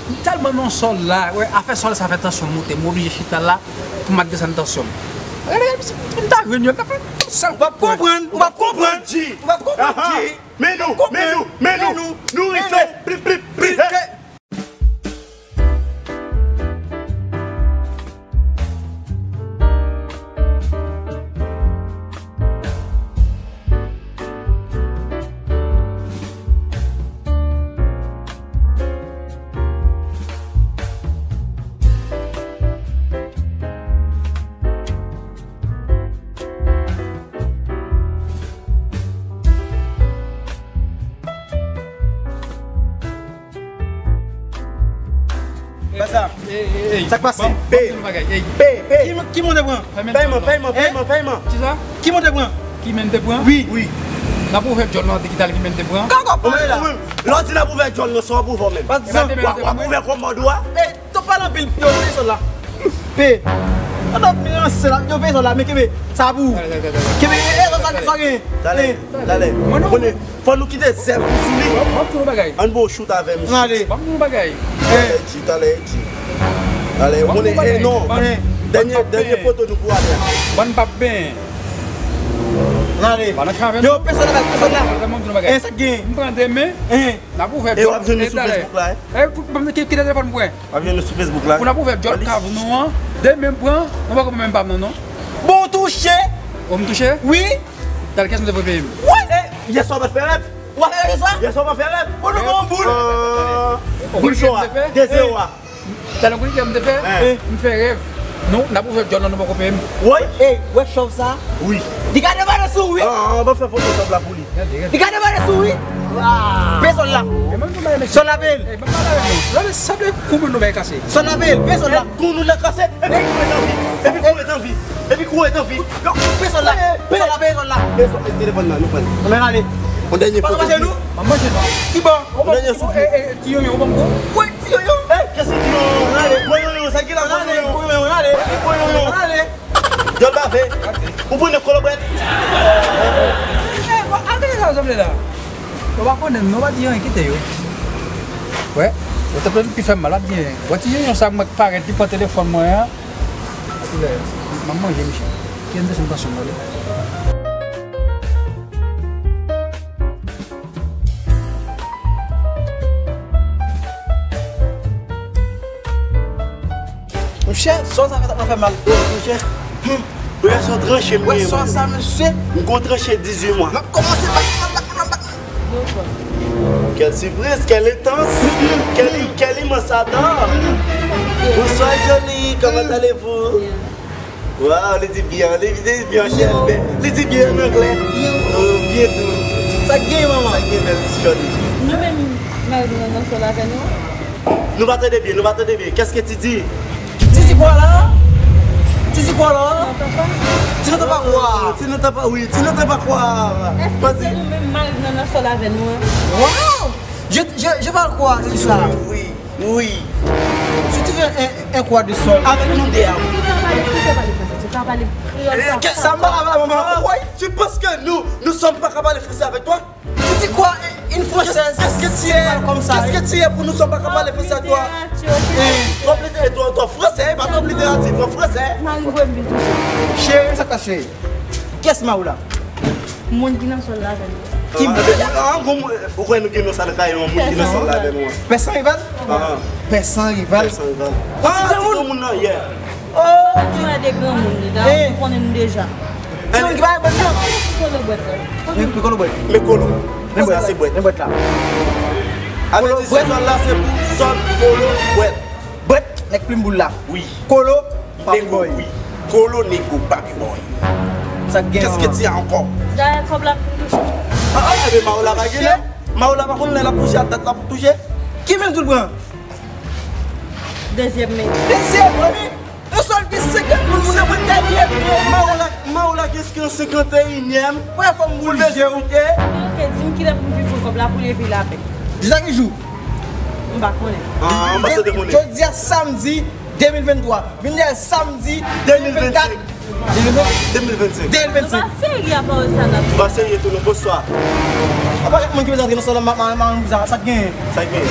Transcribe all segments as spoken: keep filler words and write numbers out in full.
M tèlman nan sòl la, wè, afè sòl sa fè tansyon m monte, m oblije chita la pou m ap desann tansyon m. Gade, si m ta jwenn yo, m ta fè sèl. Ou p ap konprann, ou p ap konprann. Ou p ap konprann. Aha. Men nou, men nou, men nou, nou rive. Plip, plip, plip. Sa k pase? Pe, pe, pe. Ki moun te pran? Pèyman, pèyman, pèyman, pèyman. Ki sa? Ki moun te pran? Ki men te pran? Wi. Wi. N ap ouvè djòl nan te ki tal ki men te pran? Kòkò pale la. Ou menm, lè w di n ap ouvè djòl nan, sa w ap ouvè w menm? W ap ouvè kòmòd ou a? Tòp pale anpil, yo, peye sòl la. Peye. Tòp ranse la, yo, peye sòl la, men kenbe sa pou ou. Kenbe, e, e, sa, sa gen. Talè, talè. Konnen, fò nou kite zèv nou sou li. Ann bon shoot avè misye. Ann ale. Ban m yon bagay. Talè, G, talè, G. Talè, konnen, e, non. Dènye, dènye foto nou pou ale. Ban m p ap benyen. Ann ale. Yo, peye sòl la, peye sòl la. E, sa gen. M pran demen. N ap ouvè djòl. E w ap jwenn nou sou Facebook la, e? E, pou, ban m ki, ki telefòn mwen. W ap jwenn nou sou Facebook la. Pou n ap ouvè djòl kav nou an, demen m pran, mwen pako menm pa m nan, non. Bon, w touche. Ou m touche? Wi. Talè, kiyès m te voye peye m? Wi, e, yèswa w pa t fè rèv. Ou pa fè rèv yèswa? Yèswa w pa fè rèv. Bon, nou bon boul. Boul cho a, de zewo a. Talè, ou konn kiyès m te fè? M fè rèv. Non, n ap ouvè djòl nan, nou pako peye m. Wi. Ey, wè chòv sa? Wi. Li gade vale sou, wi. An, an, ban fè foto chòv la pou li. Li gade vale sou, wi. Pe sòl la. Sòl la bèl. Gade, sanble kou moun nou bay kase. Sòl la bèl, pe sòl la. Kou nou nan kase, epi kouri nan vi. Epi kouri nan vi. Epi kouri nan vi. Pe sòl la. Pe sòl la, pe sòl la. Pe sòl, telefòn nan, nou pran. Ann ale. Yon dènye foto. Pa manje nou? Pa manje nou. Ki bò? Yon dènye soufle. Ti yoyo, ou ban m kou. Ti yoyo. Ey, kiyès ki ti yoyo? Ann ale. Gwo yoyo, sa ki la gwo yoyo? Gwo yoyo, ann ale. Gwo yoyo. Ann ale. Djòl bave. Ou pran kolobwèt. Ey, bon, a gade sa w sanble la. Yo pa konnen m non, pa di anyen, kite yo. Wè, yo te plen ki fè m mal, pa di anyen. Wè ti yoyo sa mwen parèt, li pran telefòn mwen an. Silè, m ap manje, mesye. Ki enteresan tansyon m tande. Monchè, sòl sa fè, sa fè mal. Monchè, hmm, wè sòl tranche m ye. Wè sòl sa, mesye. M gon tranche dizuit mwa. M ap kòmanse bat, bat, bat, bat, bat. Quelle surprise, quelle intense, quelle, quelle immense attente. Bonsoir Johnny, comment allez-vous? Waw, li di byen, li di byen an chèlbè. Li di byen an anglè. Oh, byen tou. Sa k gen, manman? Sa k gen, bèl ti Johnny? Nou menm, mari nou nan sòl avè nou. Nou pa tande byen, nou pa tande byen. Qu'est-ce que tu dis? Tu dis quoi là? Tu dis quoi là? Tu n'entends pas quoi? Tu n'entends pas, oui, tu n'entends pas quoi? Èske se nou menm mari nou nan sòl avè nou an? Waw! Je, je, je parle quoi, je dis ça? Oui. Oui. Si tu veux un, un quoi de sol avec nous deux. Tu peux parler français, tu peux parler créole, ça. Samba, manman. Woy, tu penses que nous, nous sommes pas capables de français avec toi? Tu dis quoi, une française? Qu'est-ce que tu es comme ça? Qu'est-ce que tu es pour nous sommes pas capables de français avec toi? Trop littérature, ok. Trop français, pas trop littérature, trop français. Mari m voye m vin touche. Cheri, sa k pase? Kiyès mari w la? Moun ki nan sòl la avè nou. Ki moun? Ah, bon, ou kwè nou gen nan sòl la avè nou an? Moun ki nan sòl la avè nou an. Pè San Rival? Pè San Rival. Pè San Rival. Ah, ti granmoun nan, yeah. Oh, ti granmoun de granmoun li la, ou konnen nou deja. Ti moun ki pa gen bòt nan. Kolo bwèt la. Men kolo bwèt. Men kolo. Men bwèt la. Men bwèt la. Avè di sòl la se pou sòl kolo bwèt. Bwèt, nèg plim boul la. Wi. Kolo, papi bòy. Wi. Kolo, nego, papi bòy. Sa k gen? Qu'est-ce que tu as encore? Dayè kòb la pou touche. Ah, ah, ebe, Maola pa gen lè. Maola pa konn lè l ap touche, ak dat l ap touche. Ki men tout pran? Dezyèm men. Dezyèm, wi. Yon sòl ki senkant moun, moun nan pran dènyè men. Maola, Maola ki senkant e inyèm. Wè, fò m boule je w. Ok, di m kilè pou m vin pran kòb la pou leve lapè. Jis a ki jou? M pa konnen. Ah, m pa santi konnen. Jodi a samdi de mil venntwa. Vin dèyè samdi de mil vennkat. De mil vennsenk. De mil vennsenk. Nou pa serye a pawòl sa n ap di. Nou pa serye tou, non, bonswa. Apa gen moun ki bezwen antre nan sòl la, m ap, m ap, m ap, sa k genyen? Sa k genyen?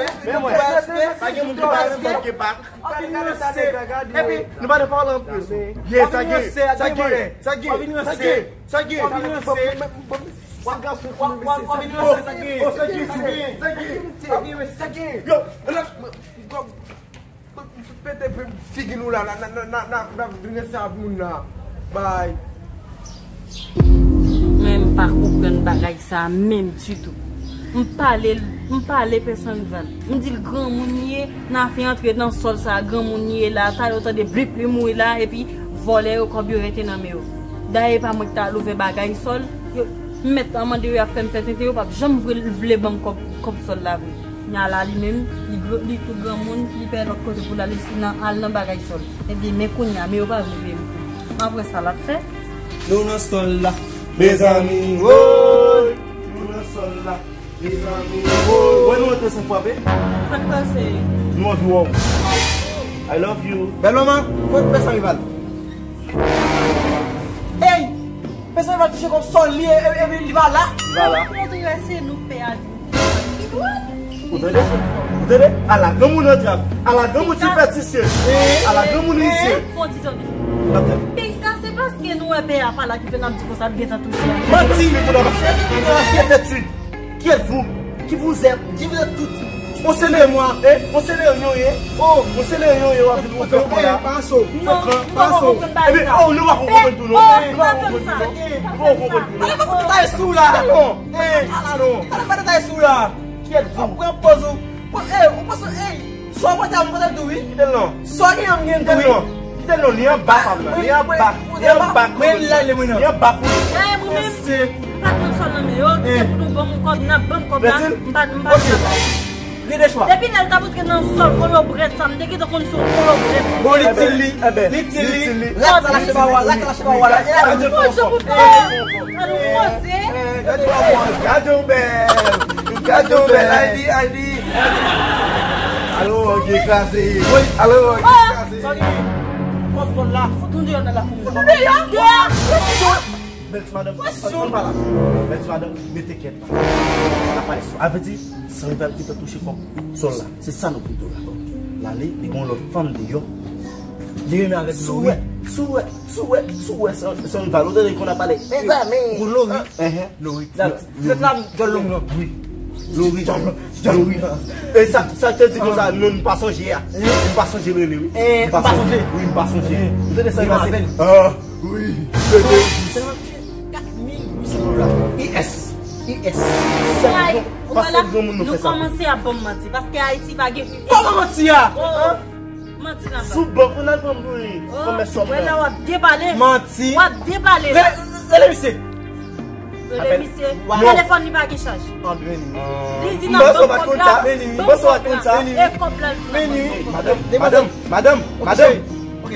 respè. Men mwen, pa gen moun ki pa renmen ke bak. Epi, nou pa nan pale anpil. Yeah, sa gen, sa gen, sa gen, sa gen, sa gen. Yo, pete figi nou la, n ap dwese ak moun la. Bay. Mwen, m pa konprann bagay sa a menm ditou. M pale, m pale Pè Sanrival. M di l granmoun li ye, n a fè antre nan sòl sa a, granmoun li ye la, talè w tande blip li mouri la, epi vòlè yo kòb yo rete nan men yo. Dayè e pa mwen ki t al ouvè bagay sòl, yo, m mèt an mande yo, y ap fè m fè tenten, yo p ap janm vle, vle ban m kòb, kòb sòl la vre. Nya la li menm, li, gr- li tou granmoun, li pè lòt kote pou l ale si nan al nan bagay sòl. Ebyen, men kounye a, men yo pa vle peye m. M ap wè sa l ap fè. Nou nan sòl la, mezanmi, woy! Nou nan sòl la, mezanmi, woy! Wè nou antre san frape? Sa k pase? Nou anvi wè w. I love you. Bèl manman, kote Pè Sanrival? Ey! Pè Sanrival touche kòb sòl li, e- e- epi li pa la. Li pa la. Ou tande? Ou tande? Ala granmoun an dyab. Ala granmoun sipèstisye. Ala granmoun visye. Fon ti tande. Peyi sa se paske nou wè pè a pa la ki fè n ap di konsa, l gentan touche. Manti, pou nan mache. Ki ete ti? Qui êtes-vous? Qui vous êtes? Qui vous êtes toutes? On se lè mwa, eh? On se lè yon ye. Oh, on se lè yon ye, w ap di nou fè kò la. Paso. Non, nou pa konprann bagay sa. Epi, oh, nou pa konprann tou non. Nou pa konprann tou non. Nou pa konprann tou non. Ala pa konprann bagay sou la. Non. Eh, ala non. Ala pa bagay sou la. Qui êtes-vous? Pran pòz ou. Pran, eh, ou panse, eh. Sò mwen ta mwen ta tou wi. Kite l non. Sò gen an gen tou wi. Kite l non, li anba pa m nan. Li anba. Li anba kou. Mwen la le mwen nan. Li anba kou. Eh, mwen menm. M pa t nan sòl nan men yo. Kite pou nou ban m kòb, n ap ban m kòb la. M pa, m pa t nan. Gen de chwa. Depi lè l t ap antre nan sòl kolobrèt sa, m te gentan konn se yon kolobrèt. Bon, li di li. Li di li. Rat sa lache pa wa, rat sa lache pa wa la. E la ki di fò fò. Gade yon bèl. Gade yon bèl. Aydi, aydi. Alo, ok, kraze. Alo, ok, kraze. Kòb sòl la. Fout nou deyò nan lakou. Fout nou deyò. Deyò. Bèl ti madanm, ann pa la. Bèl ti madanm, mete kèt la. N ap pale sou. A vle di, Sanrival ki te touche kòb sòl la. Se sa nou vin di w la. L ale, li gen yon lòt fanm deyò. Li renmen avèk Lori. Sou wè, sou wè, sou wè, sou wè, San- Sanrival. Ou tande konn ap pale. Mezanmi. Pou Lori. Enhen. Lori. Lori. Lori. Lori. E sa, sa te di konsa, non, m pa sonje a. M pa sonje l rele, wi. M pa sonje. Wi, m pa sonje. Ou tande sa li pase? Ah, wi. Sèlman kat mil uit san dola. I S. I S. Sèlman, paske granmoun nou fè sa. Nou kòmanse ap ban m manti, paske Ayiti pa gen. Kòman manti a? Manti nan bank. Sou bank, ou nan pran pou li. Kòmè sòm nan. Wè la w ap depale. Manti. W ap depale. Rele misye. Rele misye. Telefòn li pa gen chaj. Li di nan bank kòb la. Bank kòb la. E kòb la li di nan bank. Madanm, madanm, madanm, madanm. Ok.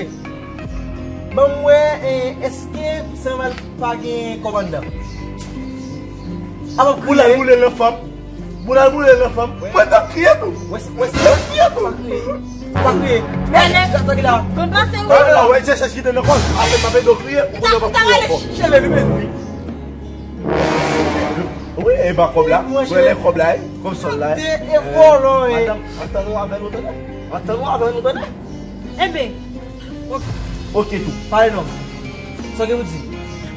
Ban m wè, eh, èske Sanval pa gen kòb anndan? Ap ap kriye. Boulal boule nan fanm. Boulal boule nan fanm. Mwen t ap kriye tou. Mwen t ap kriye tou. Pa kriye. Men, tanki la. Konn pase ou. Tanki la, wè, chèch ki te nan kòl. Apre m ap ede w kriye, ou konn ap kriye ankò. Cheve li menm. Wi, e ba kòb la. Wè lè kòb la, e. Kòb sòl la, e. Te e vòlò, e. Madanm, antann ou avè nou, tande. Antann ou avè nou, tande. Enben, ok. Ok tou. Pale non. Sa w gen pou di?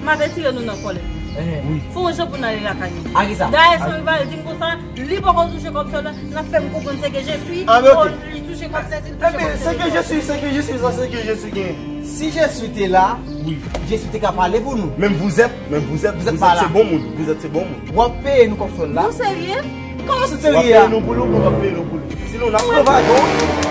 M ap retire nou nan kòlè. Wi. Fè yon jan pou n ale lakay nou. A kisa? Dayè, Sanrival di m konsa, li poko touche kòb sòl la, n ap fè m konprann se ke Jesi, li touche kòb sèti, li touche kòb sèti. Enben, se ke Jesi, se ke Jesi, sa se ke Jesi gen. Si Jesi te la, wi, Jesi te ka pale pou nou. Menm vous êtes, menm vous êtes, vous êtes se bon moun, vous êtes se bon moun. W ap peye nou kòb sòl la. Nou serye? Kòman se serye a? W ap peye nou pou li, w ap peye nou pou li. Sinon, n ap travay.